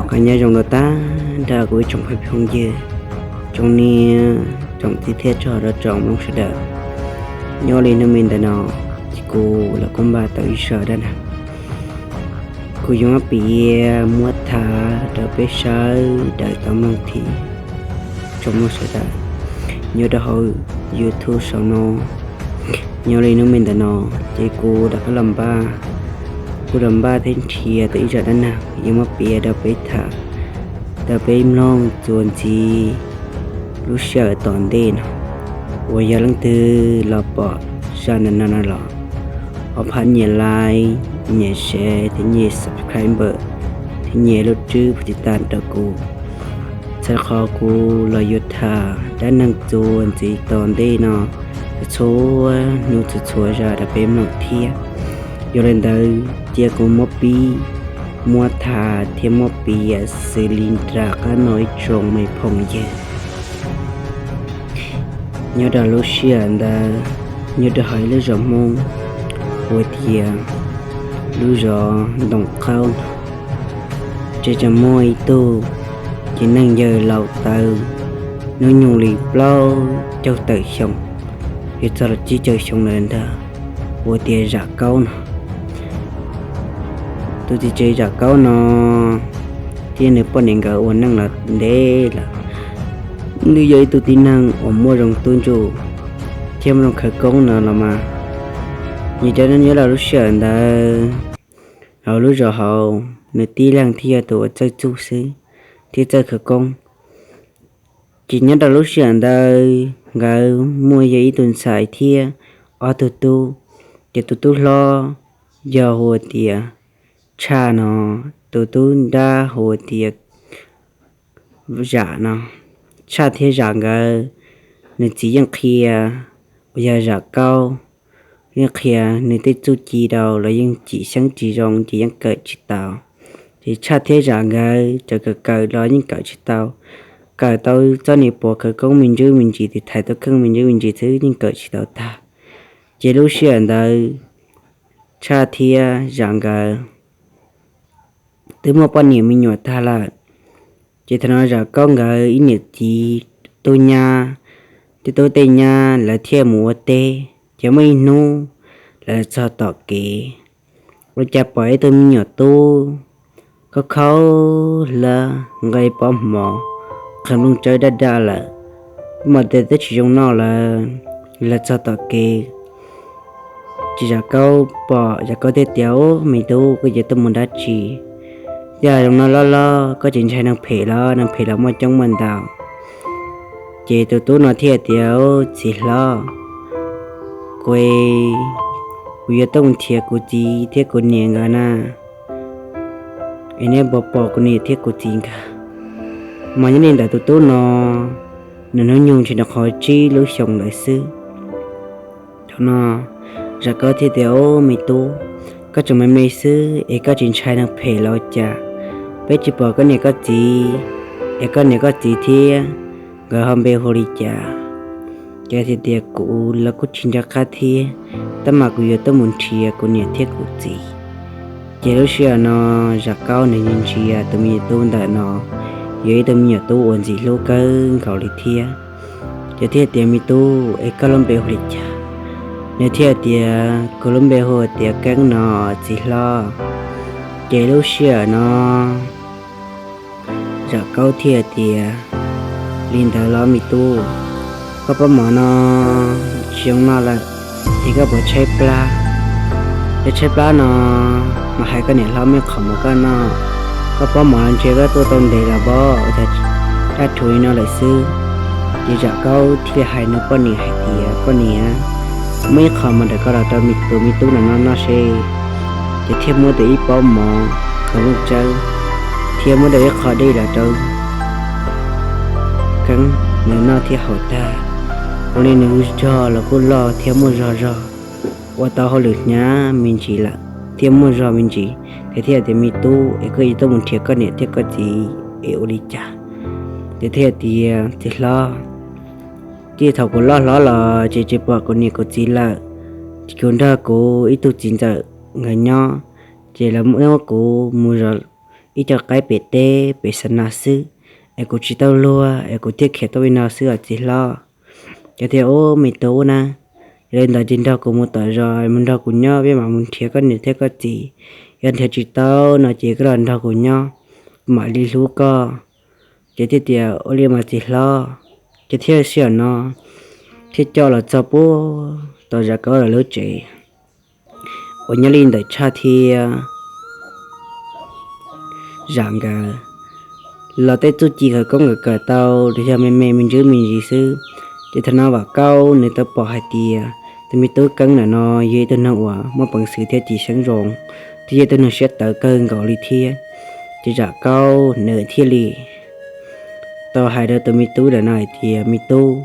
Qhov nyob zoo rau tag nrho kuv ib tsoom phooj ywg, tsoom niam tsoom txiv thiab tsoom mloog sawv daws. Nyob li hnub me ntawm no, ces kuv los kuj npaj tau ib zaj dab neeg, kuv yuav muab piav muab tham rau peb sawv daws tau mloog thiab. Tsoom mloog sawv daws nyob rau hauv YouTube saum no, nyob li hnub me ntawm no, ces kuv rov qab los npaj, kuv los npaj thiab nrhiav tau ib zaj dab neeg yuav muab piav rau peb tham, rau peb mloog txuas ntxiv lub sij hawm tom ntej no. Uas yog leej twg los pom zaj ntawm no no los, ho pab nias like, nias share thiab nias subscribe, thiab nias lub ris pub tiv tas rau kuv, txhawm qhov kuv los yuav tham dab neeg txuas ntxiv tom ntej no txhua hnub txhua txhua zaj rau peb mloog thiab. Yog li ntawd cia kuv muab pib, muab tham thiab muab piav xws li nram qab no ib tsoom me phooj ywg. Nyob rau lub sij hawm ntawd, nyob rau hauv ib lub zos Hmoob hu tias lub zos Ntoo Qaub no, tseem muaj ib tug txiv neej yawg laus tawv, hnub nyoog li plaub caug tawm xyoo, yuav txog los tsib caug xyoo lawm ntag, hu tias Zam Kaub no. Tus txiv tsev Zam Kaub no thiab nws poj niam nkawd ua neej los ntev lawm. Nws yog ib tug tib neeg uas muaj zoo tub ntsuj thiab muaj zoo khawv koob no los mas, nws cov neej nyob rau lub sij hawm ntawd hauv lub zos hauv nws tib leeg thiaj yog tus uas txawj txuj xwb thiab txawj khawv koob. Ces nyob rau lub sij hawm ntawd nkawd muaj yog ib tug ntxhais thiab ob tug tub. Ces tus tub hlob yog hu tias Tshaj no, tus tub nrab hu tias Zam no. Tshaj thiab Zam nkawd, nws txiv yeej qhia, uas yog Zam Kaub, yeej qhia nws tej txuj ci rau los yeej tsis xyeeb tsis zoo ces yeej kawm tsis tau. Ces Tshaj thiab Zam nkawd txawm kawm kawm los yeej kawm tsis tau, kawm tau txoj niag puas khawv koob me ntsis me ntsis, tiv thaiv tau kheej me ntsis me ntsis xwb yeej kawm tsis tau tag. Ces lub sij hawm ntawd Tshaj thiab Zam nkawd twb muaj poj niam me nyuam tag lawm. Ces thaum no Zam Kaub nkawd ib niam txiv tub nyab, tej tub tej nyab lawv thiaj mus ua teb. Ces muaj ib hnub lawv txog tom kev, ua cas pom ib tug me nyuam tub khaub khaub hlab nqa ib pob hmov, qhov nplooj tsawb daj daj lawm, mas tes twb tsis zoo noj lawm. Lawv txog tom kev, ces Zam Kaub pom, Zam Kaub thiaj tias, Ub, me tub, koj yuav tuaj mus dab tsi? Tej zoo no loj loj, koj tsis ntshai neeg phem los? Neeg phem los muaj coob muaj ntau. Ces tus tub no thiaj tias, Ub, txiv hlob, kuv, kuv yuav tuaj mus nrhiav kuv txiv thiab kuv niam nkawd na, es neb puas pom kuv niam thiab kuv txiv nkawd? Mas nyob li ntawd tus tub no, nws hnub nyoog tsis nrog qhov tsib lub xyoo lawm xwb. Thaum no Zam Kaub thiaj tias, Ub, me tub, koj tseem me me xwb es koj tsis ntshai neeg phem los cas? Peb tsis pom koj niam koj txiv, es koj niam koj txiv thiab nkawd ho npe hu li cas? Ces thiaj tias, Kuv los kuj tsis nco qab thiab, tab mas kuv yuav tuaj mus nrhiav kuv niam thiab kuv txiv. Ces lub sij hawm no Zam Kaub nws ntsia tus me nyuam tub ntawm no, yog ib tug me nyuam tub uas ntxim hlub kawg nkaus li thiab. Ces thiaj tias, Me tub, es koj lub npe hu li cas? Nws thiaj tias, Kuv lub npe hu tias Keeb no, txiv hlob. Ces lub sij hawm no Zam Kaub thiaj tias, Li ntawd los me tub, koj pob mov no tsis zoo noj lawm, es koj puas tshaib plab? Yog tshaib plab no mas hais koj niam hlob muab ib qho mov koj noj. Koj pob mov no ntshe koj tuaj tau ntev los pob, ua cas daj rhuv li no lawm xwb? Ces Zam Kaub thiaj li hais nws poj niam hais tias, Poj niam, muab ib qho mov ntawm koj los rau tus me tub no noj noj seb. Ces thiaj muab tau ib pob mov khaws nplooj tsawb, thiab muab tau ib qho dej los rau Keeb nws noj thiab haus tag. Ua li nws zog los kuj loj thiab muaj zog zog, ua tau hauj lwm hnyav me ntsis lawm thiab muaj zog me ntsis. Ces thiaj tias, Me tub, es koj yuav tuaj mus nrhiav koj niam thiab koj txiv es ua li cas? Ces thiaj tias, Txiv hlob, txij thaum kuv loj hlob los ces tsis pom kuv niam kuv txiv lawm, ces kuv nrog kuv ib tug txiv ntxawm nkawd nyob, ces lawv muab kuv mus zov ib co qaib pem teb pem xa nas xwb, es kuv tsis tau luag es kuv thiaj khiav tuaj li no xwb os txiv hlob. Ces thiaj, Ub, me tub na, yog li ntawd ces nrog kuv mus tom zos, mus nrog kuv nyob, peb mam mus nrhiav koj niam thiab koj txiv. Yog nrhiav tsis tau no ces koj los nrog kuv nyob, kuv mam li hlub koj. Ces thiaj tias, Ua li mas txiv hlob. Ces thiaj sij hawm no thiaj coj los txog puag tom Zam Kaub lawv lub tsev uas nyob li ntawm Tshaj thiab Zam nkawd los tej txuj ci khawv koob nkawd kawm tau los yog me me me ntsis me ntsis xwb. Ces thaum no Vam Kaub nws tau pom hais tias tus me tub Keeb ntawm no yog ib tug neeg uas muaj peev xwm thiab cim seeb zoo, thiab yog ib tug neeg siab tawv kawg nkaus li thiab. Ces Zam Kaub nws thiaj li tau hais rau tus me tub ntawm no hais tias, Me tub,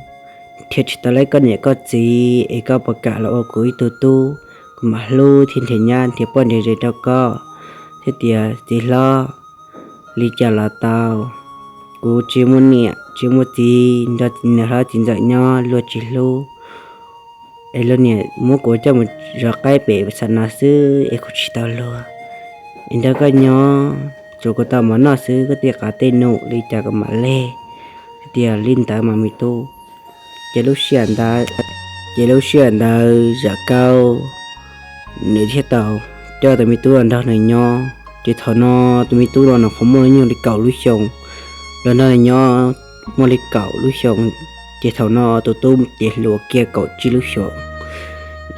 nrhiav tsis tau lawv koj niam koj txiv es koj puas kam los ua kuv ib tug tub, kuv mam hlub thiab nrhiav nyab nrhiav poj nrhiav ze rau koj. Thiab tias, Txiv hlob, li cas los tau, kuv tsis muaj niam tsis muaj txiv, nrog niam hlob txiv ntxawm nyob luag tsis hlub, es luag niam muab kuv coj mus zov qaib pem xa nas xwb es kuv tsis tau luag. Es nrog koj nyob tsuas kuv tau mov noj xwb, koj tej qav tej num li cas kuv mam leg. Tias li ntawd mas me tub. Ces lub sij hawm ntawd, ces lub sij hawm ntawd Zam Kaub nws thiaj tau coj tus me tub los nrog nws nyob. Ces thaum no tus me tub no nws qhuav muaj hnub nyoog li kaum lub xyoo, los nrog nws nyob muaj li kaum lub xyoo. Ces thaum no tus tub ces hluas kiag kaum tsib lub xyoos.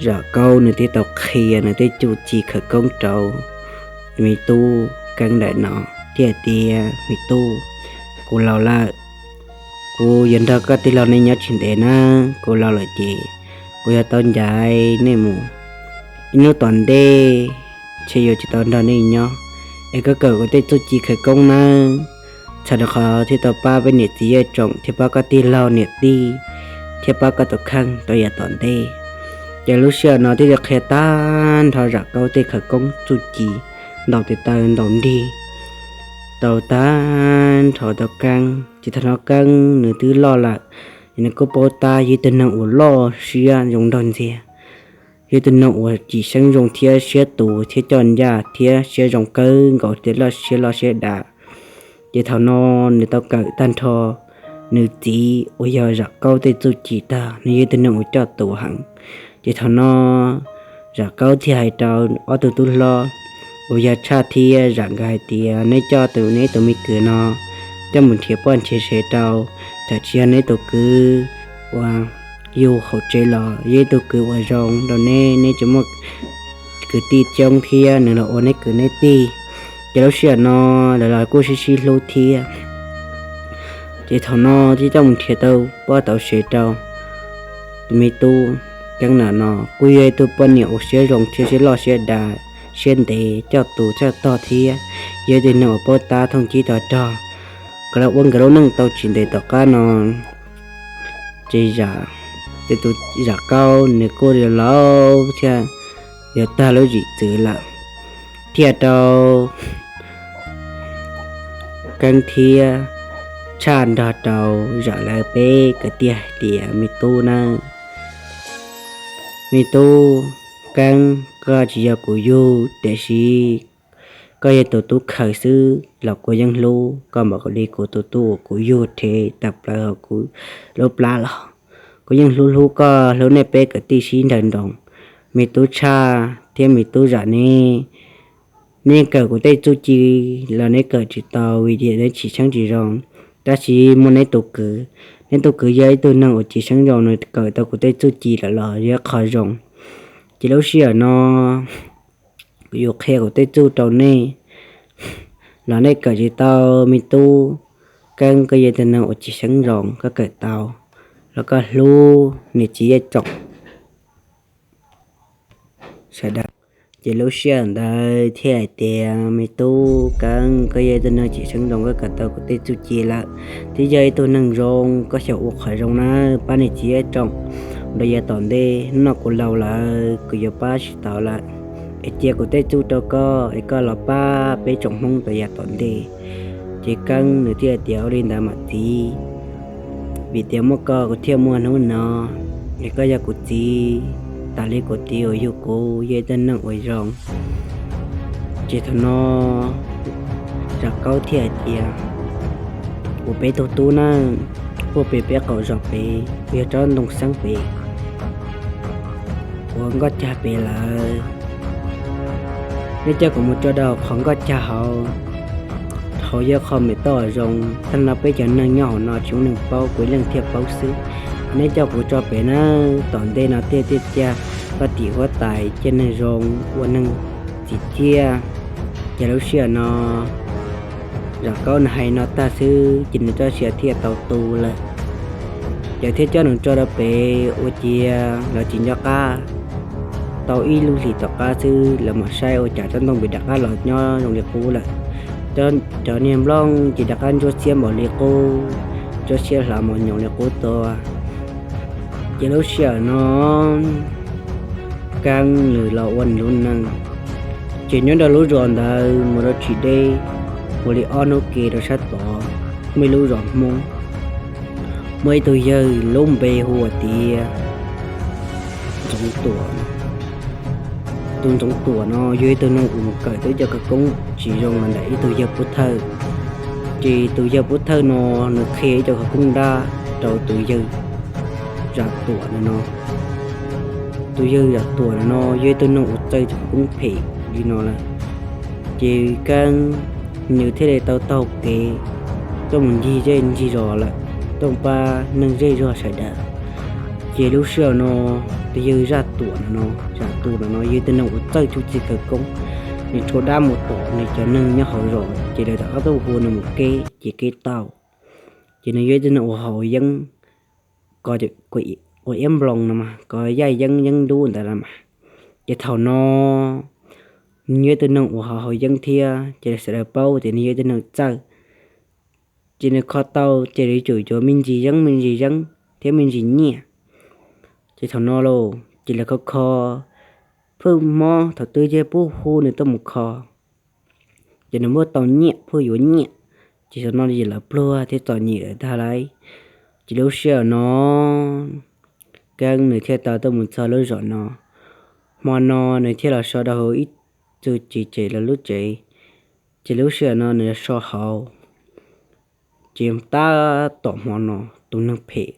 Zam Kaub nws thiaj tau qhia nws tej txuj ci khawv koob rau tus me tub Keeb ntawm no thiab hais tias, Me tub, kuv laus lawm, kuv yuav nrog koj tij laug nej nyob tsis ntev nawb, kuv laus lawm ces kuv yuav tau ncav nej mus. Ib hnub tom ntej ntshe yuav tsis tau nrog nej nyob, es koj kawm kuv tej txuj ci khawv koob nawb, txhawm rau qhov thiaj tau pab peb niam txiv yawg tsoom thiab pab koj tij laug niam tij thiab pab koj tus kheej rau yav tom ntej. Ces lub sij hawm no thiaj li qhia tag nrho Zam Kaub tej khawv koob txuj ci ntau tes taw ntau nrig tau tag nrho rau Keeb. Ces thaum no Keeb nws twb loj lawm, es nws kuj paub tab yog ib tug neeg uas loj siab zoo nraug ntxiag, yog ib tug neeg uas cim seeb zoo thiab siab tus thiab coj ncaj thiab siab zoo kawg nkaus thiab loj siab loj siab dav. Ces thaum no nws tau kawm tag nrho nws txiv uas yog Zam Kaub tej txuj ci tag, nws yog ib tug neeg uas coj tus heev. Ces thaum no Zam Kaub thiaj hais rau ob tug tub hlob uas yog Tshaj thiab Zam nkawd hais tias, Neb coj tus, neb tus me kwv no coj mus nrhiav poj nrhiav sev rau, txawm tsis yog neb tus kwv uas yug hauv tsev los yog ib tug kwv uas zoo rau neb, neb tsis muaj kwv tij coob thiab nws los ua neb kwv neb tij. Ces lub sij hawm no lawv los kuj sib sib hlub thiab. Ces thaum no thiaj coj mus nrhiav tau poj tau sev rau tus me tub Keeb ntawm no, kuj yog ib tug poj niam uas siab zoo thiab siab loj siab dav, siab ntev, coj tus coj tog thiab yog ib tug neeg uas paub tab thooj cib tog rog. Nkawd los ua nkawd lub neej tau tsis ntev tom qab no, ces Zam, ces tus Zam Kaub nws kuj yuav laus thiab yuav tag lub zim txwv lawm, thiaj rau Keeb thiab Tshaj nrog rau Zam lawv peb kwv tij hais tias, Me tub nawb, me tub Keeb, koj tsis yog kuv yug tiam sis koj yog tus tub khaws xwb los kuv yeej hlub koj npaum li kuv tus tub uas kuv yug rhe tawm plaws hauv kuv lub plab los. Kuv yeej hlub hlub koj, hlub nej peb kwv tij sib nrawm nroos. Me tub Tshaj thiab me tub Zam ne, neb kawm kuv tej txuj ci los neb kawm tsis tau vim tias neb cim seeb tsis zoo. Tab sis muaj neb tus kwv, neb tus kwv yog ib tug neeg uas cim seeb zoo, nws kawm tau kuv tej txuj ci lawm los yog qhov zoo. Ces lub sij hawm no kuv yuav qhia kuv tej txuj rau nej los nej kawm tsis tau. Me tub Keeb, koj yog tus neeg uas cim seeb zoo, koj kawm tau los koj hlub niam txiv yej tsoom sawv daws. Ces lub sij hawm ntawd thiaj hais tias, Me tub Keeb, koj yog ib tug neeg cim seeb zoo, koj kawm tau kuv tej txuj ci lawm, thiab yog ib tug neeg zoo, koj xyaum ua qhov zoo na, pab niam txiv yej tsoom rau yav tom ntej. Hnub no kuv laus lawm, kuv yuav pab tsis tau lawm, es cia kuv tej txuj rau koj es koj los pab peb tsoom Hmoob rau yav tom ntej. Ces Keeb nws thiaj hais tias, Ua li ntawd mas txiv, vim tias muaj koj kuv thiaj muaj hnub no, es koj yog kuv txiv tas li kuv txiv uas yug kuv, yog ib tug neeg uas zoo. Ces thaum no Zam Kaub thiaj hais tias, Kuv peb tug tub na, puag pem peb qaum zos pem uas yog tsob ntoo xeeb pem uas nkoj cag pem lawm, neb coj kuv mus tso rau qhov nkoj cag hauv, hauv yog qhov me toj zoo. Tag no peb cov neeg nyob hauv no tsis muaj neeg paub, kuv ib leeg thiaj paub xwb. Neb coj kuv tso pem na, tom ntej no tej tiaj tiaj, huab tim huab tais, cov neeg zoo, ua neeg tsim txiaj. Ces lub sij hawm no Zam Kaub nws hais no tag xwb ces nws txoj sia thiaj tau tu lawm. Ces thiaj coj nws tso rau pem ua ciav lawv tsis nco qab. Tau ib lub hlis tom qab xwb lawv mam saib ua cas tsob ntoo pem rov qab los nyob zoo li qub lawm. Cov niag nplooj ces rov qab ntsuab xiab npaum li qub, ntsuab xiab hlav mos nyoos li qub tuaj. Ces lub sij hawm no Keeb nws los ua nws lub neej. Ces nyob rau lub zos ntawd mus rau tsis deb, mus li ob hnub ke rau sab tod, muaj ib lub zos Hmoob, muaj ib tug yawg lub npe hu ua tias Ntxoov Tuam. Tus Ntxoov Tuam no yog ib tug neeg uas mus kawm tau ib co khawv koob tsis zoo los ntawm ib tug yawg pov thawj. Ces tus yawg pov thawj no nws qhia ib co khawv koob dab rau tus yawg Zam Tuam no. Tus yawg Zam Tuam no yog ib tug neeg uas txawj khawv koob phem li no lawm. Ces Keeb nws thiaj li tau taug kev tuaj mus ncig zej ncig zos lawm, tuaj pab neeg zej zog sawv daws. Ces lub sij hawm no tus yawg Zam Tuam no, Zam Tuam no yog ib tug neeg uas txawj txuj ci khawv koob, nws tshuav dab mus tom nws cov neeg nyob hauv zos ces lawv rov qab tuaj hu nws mus keb ces keb tau. Ces nws yog ib tug neeg uas haus yeeb, kov iab nploos no mas kov yaj yeeb yeeb dub ntawd los mas. Ces thaum no nws yog ib tug neeg uas haus haus yeeb thiab ces sawv daws paub tias nws yog ib tug neeg txawj. Ces nws kho tau ces lawv tsum yuav me ntsis yeeb me ntsis yeeb thiab me ntsis nyiaj. Ces thaum no los ces lawv kho kho phwj mob thaum twg ces pub hu nws tuaj mus kho. Ces nws muaj tau nyiaj pheej yuav nyiaj, ces thaum no lawv pluag thiab txom nyem lawm tag lauj. Ces lub sij hawm no Keeb nws thiaj tau tuaj mus txog lub zos no. Hmo no nws thiaj los so rau hauv ib tug txiv tsev lawv lub tsev. Ces lub sij hawm no nws so hauv, ces tab tom hmo no tus neeg phem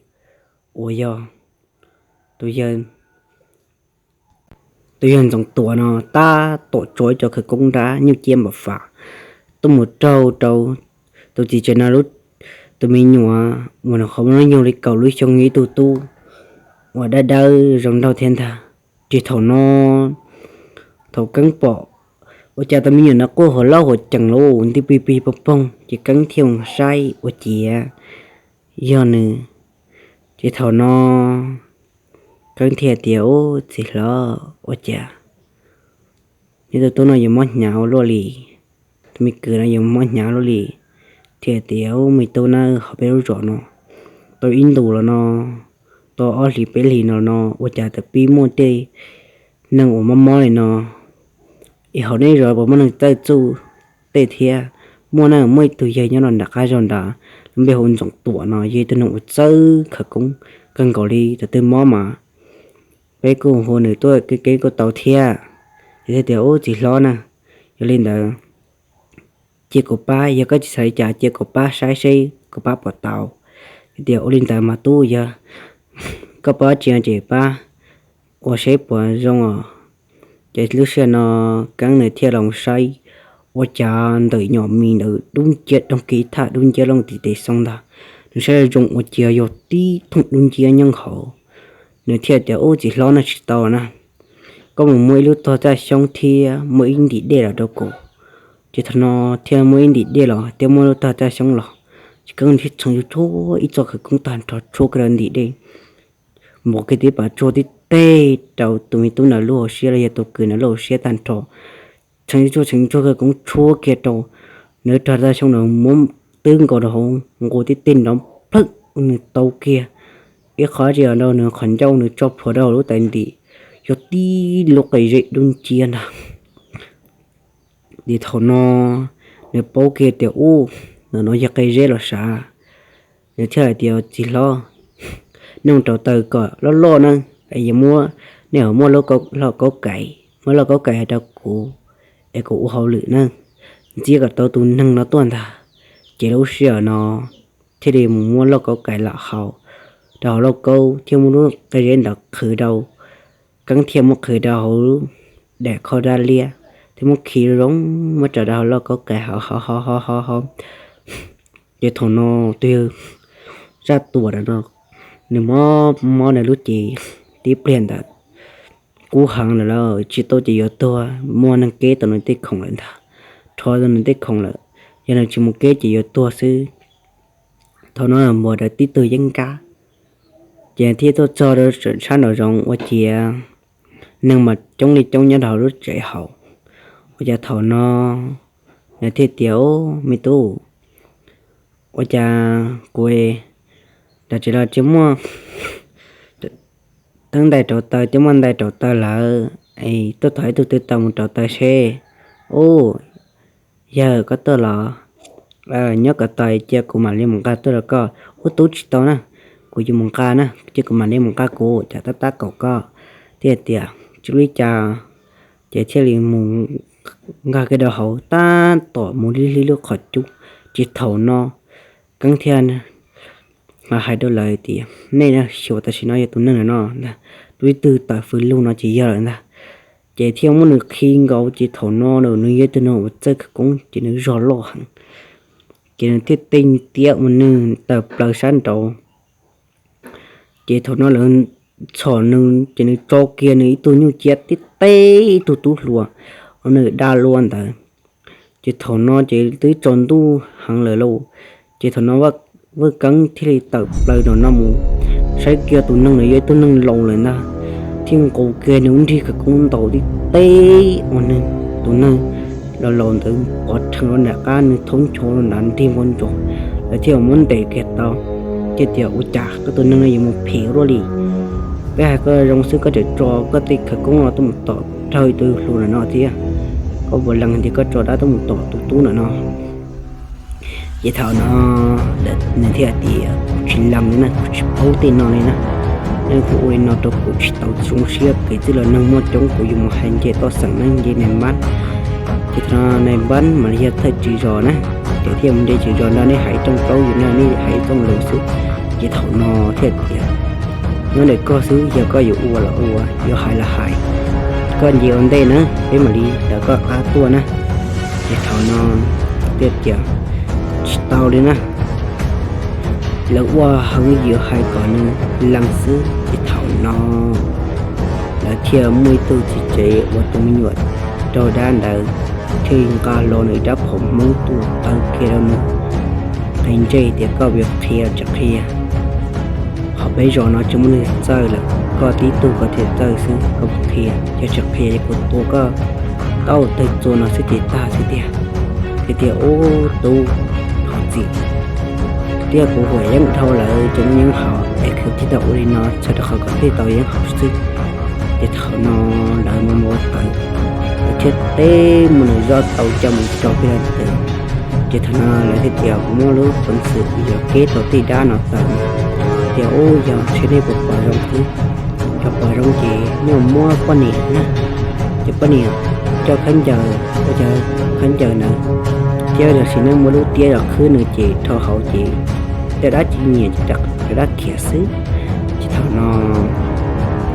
uas yog tus yawg tus yawg Ntxoov Tuam no tab tom tso ib co khawv koob dab nyuj ciab npam fam tuaj mus raug rau tus txiv tsev no tus me nyuam uas nws qhov muaj hnub nyoog li kaum lub xyoo, ib tug tub uas dawb dawb zoo nraug thiab ntag. Ces thaum no thaum Keeb pom ua cas tus me nyuam no quaj hauv laub hauv cees los nti pig pig poog poog ces Keeb thiaj mus saib ua ciav yog nws. Ces thaum no Keeb thiaj tias, Ub, txiv hlob, ua cas neb tus tub no yuav mob hnyav ua luaj li? Tus me kwv no yuav mob hnyav ua luaj li? Thiaj tias, Ub, me tub na, hauv peb lub zos no tau ib ntus los no, tau ob hlis peb hlis no no ua cas tawm pib muaj tej neeg uas mob mob li no. Es hauv nej zos puas muaj neeg txawj txuj tej thiab? Muaj na, muaj ib tug yawg nyob no nram qab zos nrad, lub npe hu Ntxoov Tuam no, yog ib tug neeg uas txawj khawv koob kawg nkaus li. Thaum twg mob mas peb kuj hu nws tuaj keb keb kuj tau thiab. Ces thiaj tias, Ub, txiv hlob na, yog li ntawd cia kuv pab, yog koj tsis xav li cas cia kuv pab saib seb kuv pab puas tau. Ces tias, Ua li ntawd mas tub, yog koj pab tsis ces pab ua seb puas zoo os. Ces lub sij hawm no Keeb nws thiaj los saib, ua cas ntawm nyom mis ntawd dub nciab, doog kiag ib thaj dub nciab looj tim tes xoo ntag. Nws saib zoo ua ciav yog tib thooj dub nciab nyob hauv. Nws thiaj tias, Ub, txiv hlob, no tsis tau na, koj mus muab ib lub tog txaj xyoob thiab muab ib ntim dej los rau kuv. Ces thaum no thiaj muab ib ntim dej los thiab muab lub tog txaj xyoob los. Ces Keeb thiaj txheev tsuag tsuag ib txoj khawv koob tag nrho tshuab kiag rau ntim dej, npog kiag tib pas tsuag tib teg rau tus me tub ntawd lub hauv siab los yog tus kwv ntawd lub hauv siab tag nrho. Txheev tsuag txheev tsuag khawv koob tshuab kiag rau nws rog txaj xyoob ntawd muab twb nkaus rau hauv nqus tib teg nrov plhawj, nws tau kiag ib qho tsi rau nws qhov ncauj, nws tso plhuav rau hauv lub tais ntim, yog tib lub qe zeb dub nciab ntag. Ces thaum no nws paub kiag tias, Ub, ntawm no yog qe zeb los sav. Nws thiaj hais tias, Txiv hlob, nej mus rauv taws kom loj loj na, es yuav muab, nej ho muab lauj kaub kais, muab lauj kaub kais rau kuv es kuv ua hauj lwm na. ntxiab kom tau tus neeg no tuaj ntag. Ces lub sij hawm no thiaj li mus muab lauj kaub kais los haus rau hauv lauj kaub thiab muab lub qe zeb ntawd qhwv rau Keeb thiab muab qhwv rau hauv daim khaub dab liab thiab muab khi zoo muab tso rau hauv lauj kaub kais haus haus haus haus haus. Ces thaum no tus yawg Zaj Tuam no nws mob mob nws lub cev tib pliag ntawd kub heev lawm, tsis tau ces yuav tuag, muaj neeg keb tau nws tej khoom lawm ntag, rho tau nws tej khoom lawm, yog nws tsis mus keb ces yuav tuag xwb. Thaum no npua rau tib tug yeeb nkab, ces thiaj tuaj txog rau sab nraum zoov ua ciav neeg mas coob li coob nyob rau hauv lub tsev haus. Ua cas thaum no nws thiaj tias, Ub, me tub, ua cas kuv nram tsev los tsis muaj teeb ntais rauv taws, tsis muaj ntais rauv taws lawm, es tuaj thov ib tug twg taws mus rauv taws seb. Ub, yawg koj tuaj los? Nyob kom tau cia kuv mam li mus nqa tuaj rau koj. Ub, tub, tsis tau na, kuv yuav mus nqa na, cia kuv mam li mus nqa kuv, cas tab tab kaum koj. Thiaj tias, Tsis ua li cas. Ces thiaj li mus nqa kiag rau hauv, tab tom mus lig lig lub qhov cub, ces thaum no Keeb thiaj hais rau lawv tias, Nej xyuas, tam sim no yog tus neeg no ntag, tus ib tug tawm fws lug no ces yog lawm ntag. Ces thiaj muab nws khi nkaus, ces thaum no nws yog ib tug neeg uas txawj khawv koob ces nws zog loj heev, ces nws thiaj tej tiab ua nws tawm plaws sab nraud. Ces thaum no lawv txhom nws ces nws tso kiag nws ib tug nyuj ciab tib teb ib tug tub hluas uas nws dab luab ntawd. Ces thaum no ces twb tsaus ntuj heev lawm lauj. Ces thaum no Vaj Keeb thiaj li tawm plaws rau no mus saib kiag tus neeg no yog ib tug neeg laus lawm ntag, thiaj nqus kiag nws lub nrig khawv koob ntaus tib teb ua nws tus neeg laus laus ntawd pov rhees rau nram qab, nws thaub ncho rau nrad nrig npau ntsos. Lawv thiaj muab ntes kiag tau, thiaj tias, Ua cas koj tus neeg no yuav mus phem ua luaj li? Peb hais koj zoo xwb koj tseem tso koj tej khawv koob no tuaj mus tom raug tus hluas ntawm no thiab. Koj puas lees tias koj tso dab tuaj mus tom tus tub ntawm no? Ces thaum no nws thiaj tias, Kuv tsis lees li na, kuv tsis paub tej no li na. Nej kuj ua li no rau kuv tsis tau zoo siab, kev txwj laus neeg muaj coob, kuv yuav mus hais nce toj xeem ne, nce nais npab. Ces thaum no nais npab mam li yog thawj tswv zos na, ces thiaj mus nce tswv zos nrog nej hais rooj plaub yus na, nej hais rooj lus xwb. Ces thaum no thiaj tias, Nyob ntawm koj xwb, yog koj yuav ua los ua, yuav hais los hais, koj nce ua ntej na, peb mam li lawv koj qab tuaj na. Ces thaum no thiaj tias, Tsis tau li na, lawv ua heev yuav hais kom nws lees xwb. Ces thaum no lawv thiaj muaj ib tug txiv tsev uas tus me nyuam raug dab ntawd thiaj nqa los nws ib rab phom Hmoob tuaj taw kiag rau nws qe ntsej tias, Koj yuav qhia tsis qhia? Hauv peb zos no tsis muaj neeg txawj lawm, koj tib tug koj thiaj txawj xwb, koj puas qhia? Yog tsis qhia ces kuv tua koj tau tawg txua no xwb ces tag xwb tiag. Ces tias, Ub, tub, thov txim, tiag kuv huam yeeb dhau lawm ces muaj yeeb haus es kuv thiaj tau ua li no txhawm rau qhov kom thiaj tau yeeb haus xwb. Ces thaum no lawv mus npau taws, lawv thiaj teb muab nws zoj tau coj mus tso pem lawv tes. Ces thaum no lawv thiaj tias, Kuv muaj lub peev xwm yuav keb tau tej dab no tawm. Tias, Ub, yog ntshe nej puas pom zoo xwb, yog pom zoo ces nej muab poj niam na, ces poj niam coj khaub ncaws, ua cov khaub ncaws ntawd thiab los sis nej muab lub tiab los khwb nws ces rho hauv ces tej dab tsis nyiam ces rov dab khiav xwb. Ces thaum no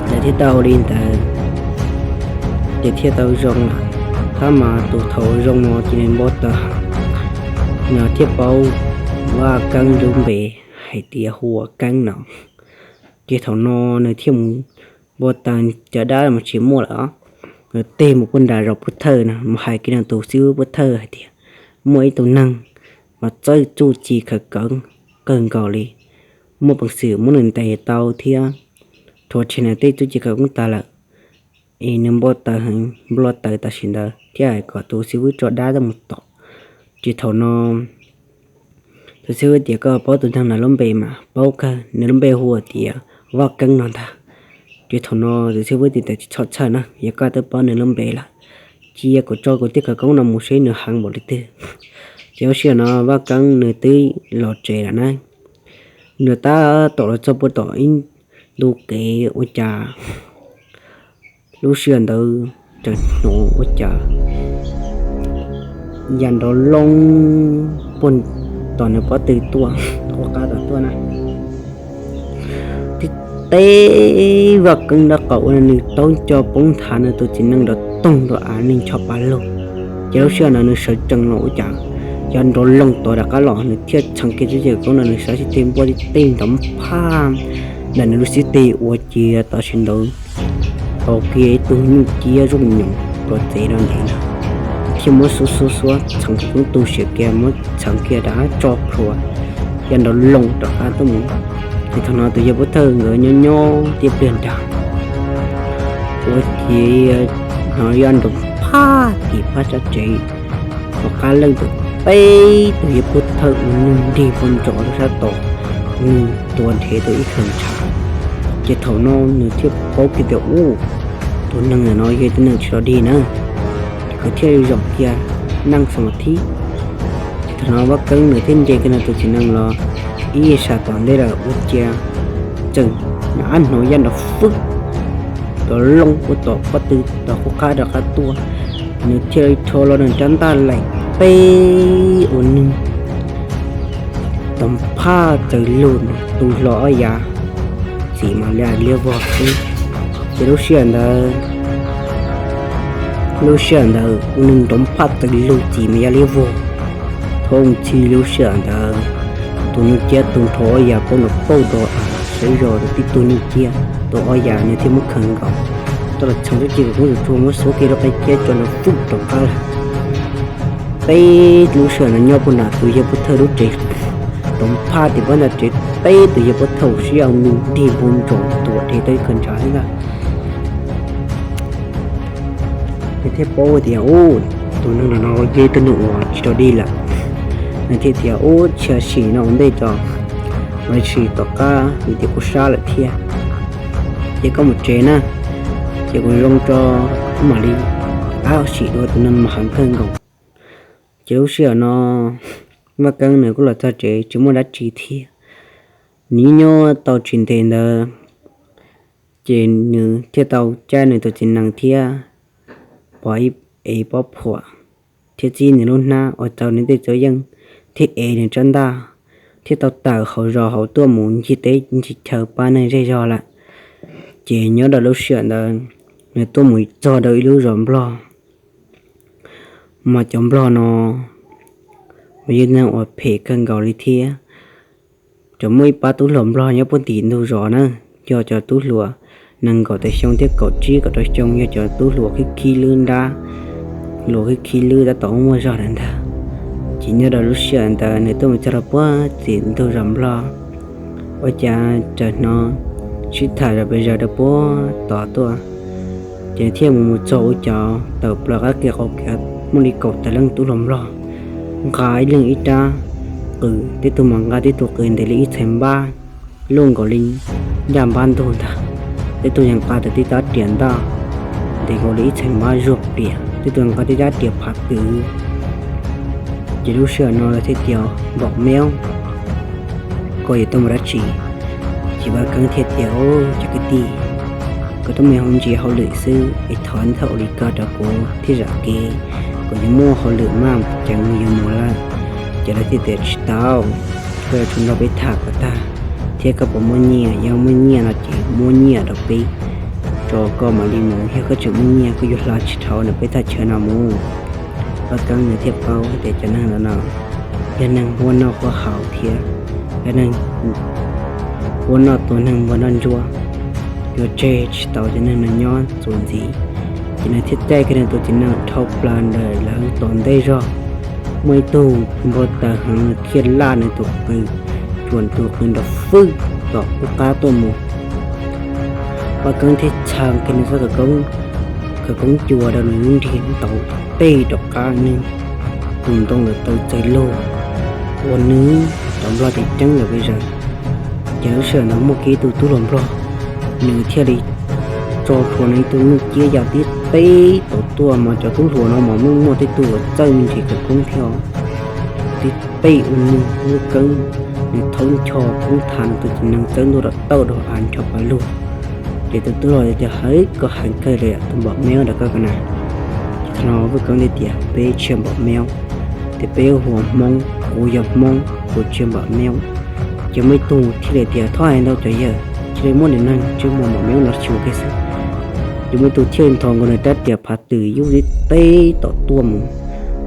lawv thiaj tau li ntawd, ces thiaj tau zoo lawm. Tab mas tus thaum zoo no ces nws npau taws heev, nws thiaj paub Vaj Keeb lub npe hais tias hu ua Keeb no. Ces thaum no nws thiaj mus npau taws cov dab mas tsis muaj lawm os. Nws tig mus puag nram zos Pub Thawj no mus hais kiag nws tus xib hwb Pub Thawj hais tias muaj ib tug neeg mas txawj txuj ci khawv koob kawg nkaus li, muaj peev xwm muab nws ntes tau thiab rhuav tshem nws tej txuj ci khawv koob tag lawm. Es nws npau taws heev, npau taws tam sim ntawd thiab hais kom tus xib hwb tso dab tuaj mus tom. Ces thaum no tus xib hwb tias, Koj paub tus neeg no lub npe mas? Paub kawg, nws lub npe hu tias Vaj Keeb no ntag. Ces thaum no tus xib hwb tias, Tsis txhob txhawj na, yog koj twb paub nws lub npe lawm, cia kuv tso kuv tej khawv koob no mus seb nws heev npaum li twg. Ces lub sij hawm no Vaj Keeb nws twb los tsev lawm na. Nws tab tom los txog puag tom ib ntu kev ua cas lub sij hawm ntawd tseem hnov ua cas ya nrov loo puag tom nws pob tw tuaj, qub qab tom tuaj na. Tib teb Vaj Keeb nraub qaum ua nws taub nco poob nthav, nws tus txiv neej nrov toog rau av neeg ncho pa lug. Ces lub sij hawm ntawd nws sawv tsees los ua cas ya nrov loo tod rov qab los, nws thiaj txheev kiag txoj cai koob ntawd, nws sawv tsis teg npuaj tib teg nrov phaj ntawm nws lub xib teg ua cia tam sim ntawd tau kiag ib tug nyuj ciab zooj nyoos rau txev rau ntawd, thiaj muab xuab xuab xuab txheev kiag koob tu siav kiag, muab txheev kiag rov qab tso plhuav, ya nrov loo rov qab tuaj mus. Ces thaum no tus yawg pov thawj nkawd nyob nyob tiaj pliag nrag, ua ciav hnov ya nrov phaj tim phab tsev, tom qab leej twg peb tus yawg pov thawj ua nws nrig npau ntsos rau sab tod, nws tuav nrhev tau ib khaws ntshav. Ces thaum no nws thiaj paub kiag tias, u, tus neeg ntawm no yog tus neeg tsis lom dig na, ces thiaj zoo kiag neej xa mas thib. Ces thaum no Vaj Keeb nws thiaj nce kiag nws tus txiv neej los ib sab tom ntej lawm ua ciav tseem nyob hnov ya nrov fwb nrov loo ua tom pob tw tom qub qab rov qab tuaj, nws thiaj li rho los nws rab ntaj laim peb ua nws tom phaj txawm lug nws tu hlo ob yav txim mas ya liab vog xwb. Ces lub sij hawm ntawd, lub sij hawm ntawd ua nws nrov phaj txawm lug txim mas ya liab vog. Thooj txhij lub sij hawm ntawd tus nyuj ciab tu nrho ob yav poob nrov pauj rau av, sawv zog rau tib tug nyuj ciab, tus ob yav nws thiaj muab khaws nkaus, tau los txheev txoj cai koob tsuag tsuag muab xuab kiag lub qe ciab tso nrov fwb rov qab lawm. Peb lub sij hawm no nyob puag nram tus yawg pov thawj lub tsev, nrov phaj tim phab ntawd tsev, peb tus yawg pov thawj sib yaum nws nrig npau ntsos tuav nrhev tau ib khaws ntshav thiab ntag. Nws thiaj paub tias, u, tus neeg no yog tus neeg uas tsis lom dig lawm. Nws thiaj tias, u, tsis txhob sim no ua ntej tso, sim tom qab vim tias kuv sab lawm thiab. Ces koj mus tsev na, ces kuv zoo tso kuv mam li pab sim dua tus neeg mas heev kawg nkaus. Ces lub sij hawm no Vaj Keeb nws kuj los txog tsev tsis muaj dab tsi thiab. Nws nyob nyob tau tsis ntev ntawd, ces nws thiaj tau caij nws tus txiv nees thiab pov ib ev pob phuam thiab txib nws lub hnab uas tau nws tej txuj yeej thiab ev nws rab ntaj, thiab tau tawm hauv zos hauv tuaj mus ncig teb ncig chaw pab neeg zej zog lawm. Ces nyob rau lub sij hawm ntawd nws tuaj mus txog rau ib lub zos nplog, mas cov nplog no mas yog neeg uas phem kawg nkaus li thiab. Ces muaj ib pab tub hluas nplog nyob puag tim ntug zos na, yog cov tub hluas nees nkaum tawm xyoo thiab kaum tsib kaum rau xyoo, yog cov tub hluas khib khib lwb nrab, hluas khib khib lwb tab tom muaj zog ntawd ntag. Ces nyob rau lub sij hawm ntawd nws tuaj mus txog rau puag tim ntug zos nplog, ua cas raws hnov sib tham zom pes zaws rau puag tod tuaj. Ces nws thiaj mus mus txog ua cov tawm plaws qab ke qau kev muaj li kaum tawm leej tub hluas nplog, nqa ib leeg ib rab qws, tej tug mas nqa tej tug qws ntev li ib txhais npab, luaj nkaus li ncaj npab ntug ntag. Tej tug yeej nqa tau tej rab riam ntaj ntev nkaus li ib txhais npab zuag plias, tej tug nqa tej rab riam phav twg. Ces lub sij hawm no lawv thiaj tias, Npaum Meob, koj yuav tuaj mus dab tsi? Ces Vaj Keeb thiaj tias, Cov kwv tij, kuv tuaj mus ua ntsis hauj lwm xwb es thov nej txhob ua li ko rau kuv thiab zam kev, kuv yuav muaj hauj lwm maj ceev yuav mus lawm. Ces lawv thiaj tias, Tsis tau, koj yuav tsum nrog peb tham kom tag, thiab koj puas muaj nyiaj, yog muaj nyiaj no ces muab nyiaj rau peb, rau koj mam li mus, yog koj tseem muaj nyiaj koj yuav hla tsis dhau ntawm peb thaj chaw no mus. Vaj Keeb nws thiaj paub hais tias cov neeg ntawd no yog neeg huab noj huab haus thiab yog neeg huab noj tua neeg npog noj ntsuab, yuav tseg tsis tau cov neeg no nyob txuas ntxiv. Ces nws thiaj caij kiag nws tus txiv nees dhau plaws ntawm lawv tom ntej zog, muaj ib tug npau taws heev thiaj laj nws tus qws, tsuam tus qws nrov fwb tom qub qab tuaj mus. Vaj Keeb thiaj txhawm kiag nws txoj khawv koob cua rau nws lub nrig ntaus tej rov qab, nws tus ntoo lawm taw txawm lug ua nws cov nplog tes ceeb lawm pes zaws. Ces lub sij hawm ntawd muaj kiag ib tug tub hluas nplog, nws thiaj li tso plhuav nws ib tug nyuj ciab ya tib teb tau tuaj, mas cov tub hluas no mas muaj muaj tej tug uas txawj me ntsis khawv koob thiab, tib teb ua nws Vaj Keeb, nws thaub ncho poob thav nws tus txiv nees txawb ntua rau tawj rau av ncho pa lug. Ces tus tub hluas tias, Hawv, koj heev kawg li tus Npaum Meob ntawm koj ko na. Ces thaum no Vaj Keeb thiaj tias, Peb tsis yog Npaum Meob, Ces peb hu ua Hmoob, kuv yog Hmoob, kuv tsis yog Npam Meeb. Ces muaj ib tug thiaj li tias, thov hais ntau cov yawg, cia li muab niag neeg ntsej muag Npam Meeb no xyuas kiag xwb. Ces muaj ib tug thiaj li nthos nkaus nws rab riam phav twm yub tib teb tom tuaj mus.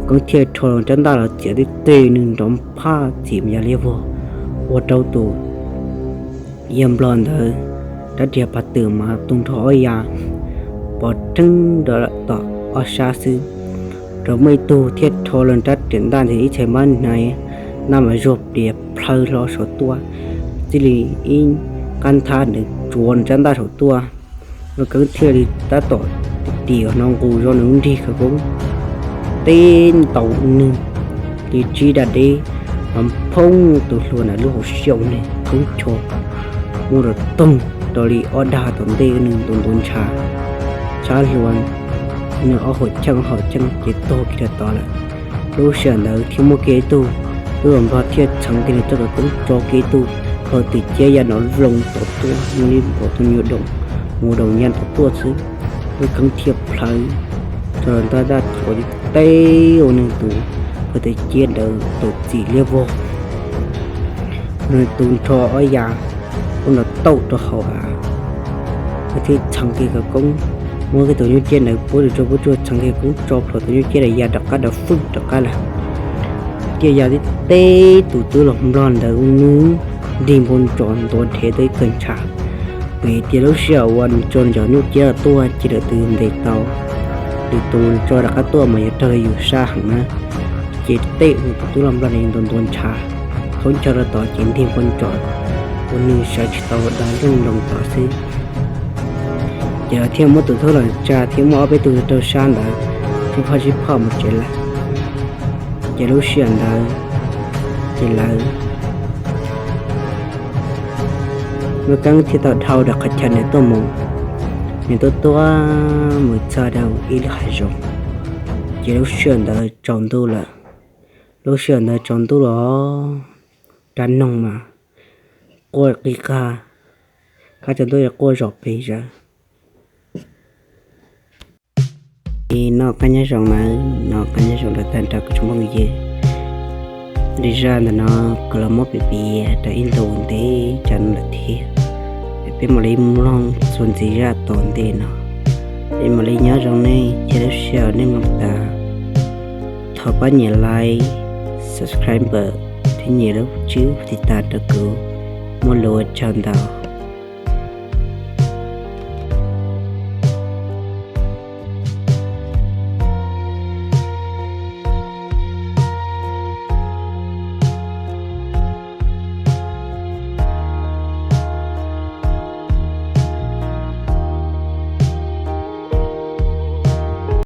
Koob thiaj rho rab ntaj los txiav tib teg nws nrov phaj txim yam liab vog, ua rau tus yawg nplog ntawd rab riam phav twm mas tu nrho ob yav, pov rheeb rau tom ob sab xwb. Rau muaj ib tug thiaj rho los rab riam ntaj ntawd ib txhais npab hnaiv, ntaj mas zuag plias plhaw hlo saum tuaj, txij li ib qab nthab nws tsuav nws rab ntaj saum tuaj. Muaj Koob thiaj li tab tom tim hnov nqus zoj nws lub nrig khawv koob teb ntaus nws li tsib da deb, nrov phoob tus hluas ntawd lub hauv xyaum, nws khoob chos muaj rau toog rau li ob dag tom ntej, nws ntuav ntuav ntshav, tshab hluas nws ob hauv cheej hauv cheej ces tuag kiag rau tod lawm. Lub sij hawm ntawd thiaj muaj kiag ib tug tub hluas nplog thiaj txheev kiag nws txoj khawv koob tso kiag ib tug plhaub twm ciab ya nrov vloog tom tuaj, muaj li npaum tus nyuag doos, mus doos ya nrov tuaj xwb. Muaj Koob thiaj plhaw rau ntaj ntaj tsuav tib teb ua nws tus plhaub twm ciab ntawd tawm txim liab vog, nws tu nrho ob yav, ua nrov tauj rau hauv av. Nws thiaj txheev kiag khawv koob, muab kiag tus nyuj ciab ntawd puab rau puab tsuag, txheev kiag khawv koob tso plhuav tus nyuj ciab ntawd ya rov qab rau fwj rov qab lawm. Thiaj ya tib teb tus tub hluas nplog ntawd ua nws nrig npau ntsos ntuav dhev tau ib kawg ntshav. Vim tias lub sij hawm uas nws tso nws cov nyuj ciab tuaj ces lawv twb ntes tau, lwm tus tso rov qab tuaj mas yuav raug li yus sab heev na. Ces tej uas tus tub hluas nplog ntawd ntuav ntuav ntshav, khoob ncho rau tod ces ntig npau ntsos ua nws sawv tsis tau, dag looj loos tod xwb. Ces lawv thiaj muab tus tub hluas tsa thiab muab ob peb tug rau sab ntawd sib phoj sib phoj mus tsev lawm. Ces lub sij hawm ntawd ces lawv, Muaj Keeb thiaj tau dhau rau qhov chaw nws tuaj mus, nws tuaj tuaj mus txog rau ib lub hav zoov. Ces lub sij hawm ntawd tsaus ntuj lawm. Lub sij hawm ntawd tsaus ntuj los, rab noog mas quaj qig qag, kab tsaus ntuj quaj zom pes zawv. Noj qab nyob zoo nawb, noj qab nyob zoo rau tag nrho kuv tsoom phooj ywg. Li zaj ntawm no kuv los muab piav piav rau ib ntu ntev tso no lawm thiab. Peb mam li mloog txuas ntxiv zaj tom ntej no. Peb mam li nyob zoo nej thiab lub sij hawm nej mloog tas. Thov pab nias like, subscribe thiab nias lub tswb tiv tas rau kuv. Muaj lus ua tsaug ntau.